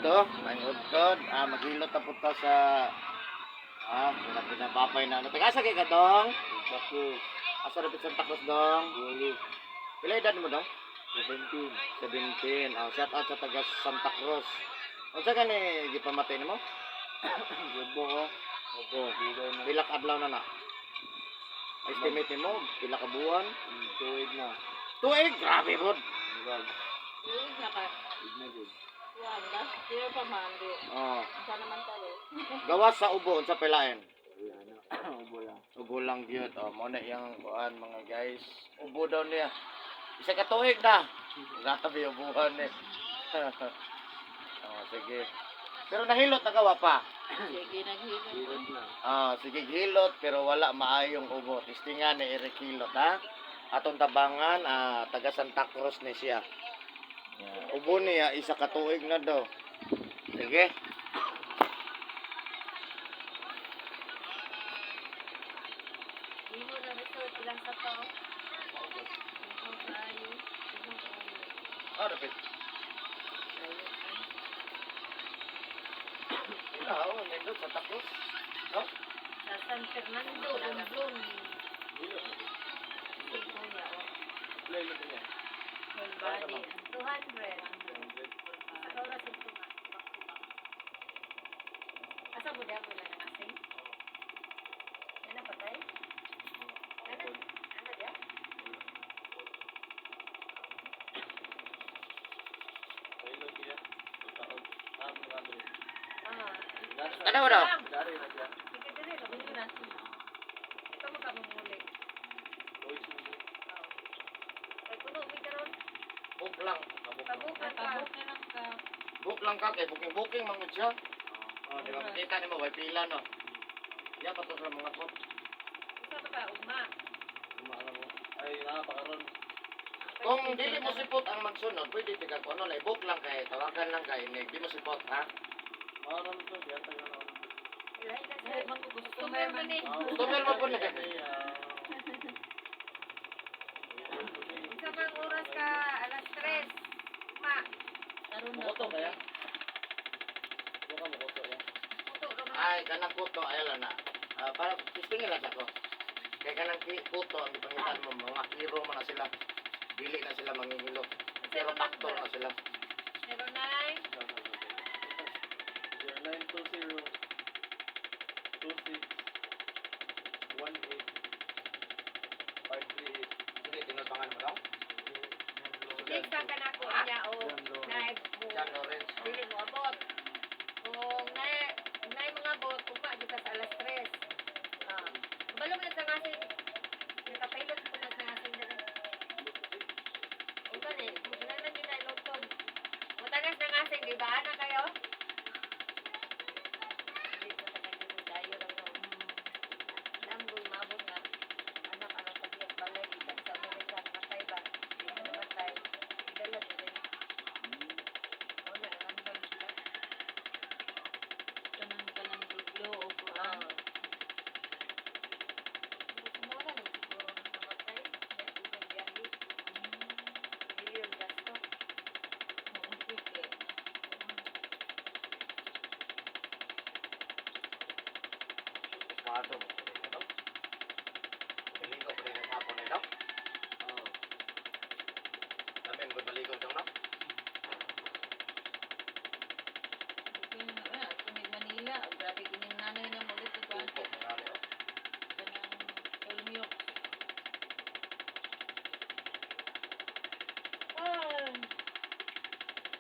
Dito, may udtod, maghilot na po ta sa pinapapay na ano. Taga asa kay ka, dong? Tapos, Asa rapit Santa Cruz, dong? walo, Pila edad mo, dong? 17. 17. Oh, shout out sa taga Santa Cruz. Unsa ka ni gipamatay nimo? Gabo ko. Opo. Bigay na. Pila ka adlaw na na? Estimate nimo pila ka buwan? Tuwid na. Tuig, grabe bod. Murag. Yun na ka. Tuwid na good. Kuan, last year pa man. Di. Oh, Isa naman talo. gawas sa ubo unsa pilain? Wala na. Ubo lang. Ubo lang gyud. Oh, mo na iyang kuan, mga guys. Ubo daw niya. Isa ka tuig na. Grabe ubuhan ni. Oh, sige. Pero nahilot na gawa pa. Sige, naghilot. Hilot na. Ah, sige hilot pero wala maayong ubo. Testingan ni Eric Hilot, ha. Atong tabangan, taga Santa Cruz ni siya. Yeah. Ubo niya isa ka tuig na daw. Sige. Imo na resort ilang sa to. Ikaw kaayo. Ikaw kaayo. Ah, dapat. Ila, oh, nindot Santa Cruz. No? Sa San Fernando, Romblon. Hilot. Sige niya, oh. Play na niya. Full body. 200. Sa oras ito nga. Asa mo diyan mo na kasing? Ano patay? Ano? Ano diyan? Hilot niya. Pagkaon. Ah, marami. Ah. Ano daw? Dari na siya. Sige dire, kabalo na. Ito mo ka mumuli. Tuwid siya. Kay kuno mi karon. Book lang. Pabukan ka. Pabuk na lang ka. Book lang ka kay booking booking man gud siya. Oh, di ba? Kita nimo way pila, no. Ya pa to sa mga pot. Isa pa ka ugma. Kumala mo. Ay, nakapakaroon. Kung dili mo sipot ang magsunod, pwede tika ko ano, book lang kay tawagan lang kay ni di mo sipot, ha. Makaroon to. Kaya tayo na ako. Customer man eh. Customer man po na. Isa pang oras ka, alas 3. Ma. Mukoto kaya? Buka mukoto ya. Puto ra man. Ay, kanang kuto, ay lang na. Ah, para testingin lang ako. Kay kanang kuto, ang ipangitan mo, mga hero man na sila. Dili na sila mangingilot. Pero factor na sila. 09. 0920 26 18 538. Sige, tinupangan mo daw. Next time ka na ako niya o naib mo. John Lawrence. Dili mo abot. Kung na mga abot, ugma jud ka sa alas 3. Ah. Kabalo man sa ngasin. Nakapailot ko na sa ngasin dere. O gani, na man yun na ilotog. Mutagas na ngasin, di ba? Ana kayo? Hindi ko tagal yun, dayo lang daw. Namgoy maabot nga. Anak, anong pagiyag balay, ikan sa Amerika, namatay ba? Di na namatay. Idala din. Oo na, nangandam sila. Kanang kanang duglo o kuan. Ah. Sumura na siguro nang namatay. May ubang biyahe. Dili yung gasto. Oo, sige. Mato mo. Ito. Maligo pa rin ang hapon nito. Oh. Namin, maligo daw, no? Booking na tumig Manila. Grabe kining nanay na mo dito kuan. Tutok, marami, oh. Kanang Olmyok. Ay.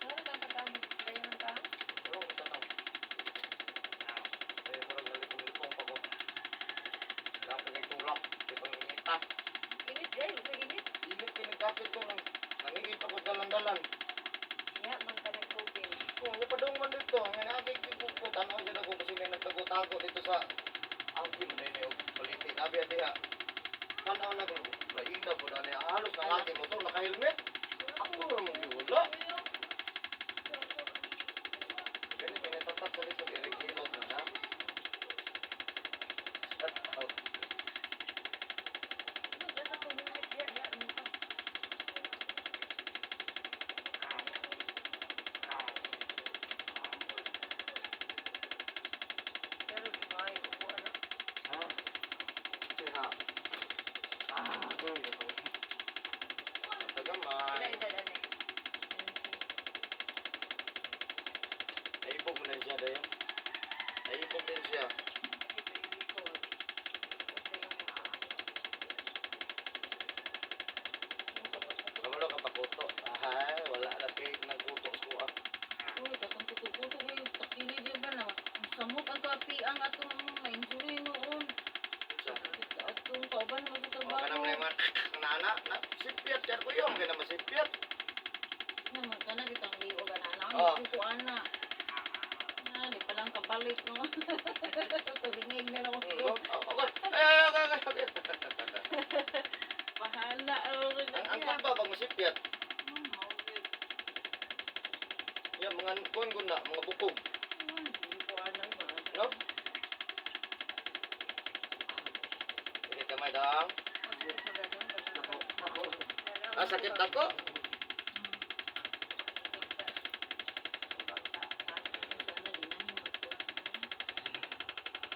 Ano kang pagkaon? Kayo ka? Pero, ito na. Ah, eh, parang nalipong-lipong pa ko. Wala pa kay tulak. Di pa ngingita. Init eh, huwag init. Init pinagkapit ko ng nangingit ako dalan-dalan. Ya, man ka nagtubig. Kung napadong man dito, ang nagiging ko, tanaw dyan ako kasi may nagtago-tago dito sa ang gym na yun, palitin. Abi, abi, ha. Tanaw na ko, laina po na niya. Halos ang aking motor, naka-helmet. Ako ramang giwala. Ganit, pinatatak sa lisod, Eric Hilot na na. At, oh, dayon. Naipog din siya. Sakit sa likod. Sakit sa iyong Kabalo ka pakuto. Ay, wala na kay nang kuto sa kuha. Uy, katong kuto-kuto kayo, takilid yun ba na? Ang samok ang kapiang atong mga injury noon. Sa Atong kauban naman sa Oh, trabaho. kanang mga nana, na sipyat yar ko yung kay na masipyat. Naman ka na, ditang liog na anak. Oh. Kuko ana. Na, di pa lang kabalik no. Tulingig na lang Mm, ako. oh, okay. Ay, ay, okay, okay. Bahala. Oh, Ang kulba pag masipyat, yan mga kuan gud na, mga bukog, no? Sige kamay dang. Ah, sakit ako.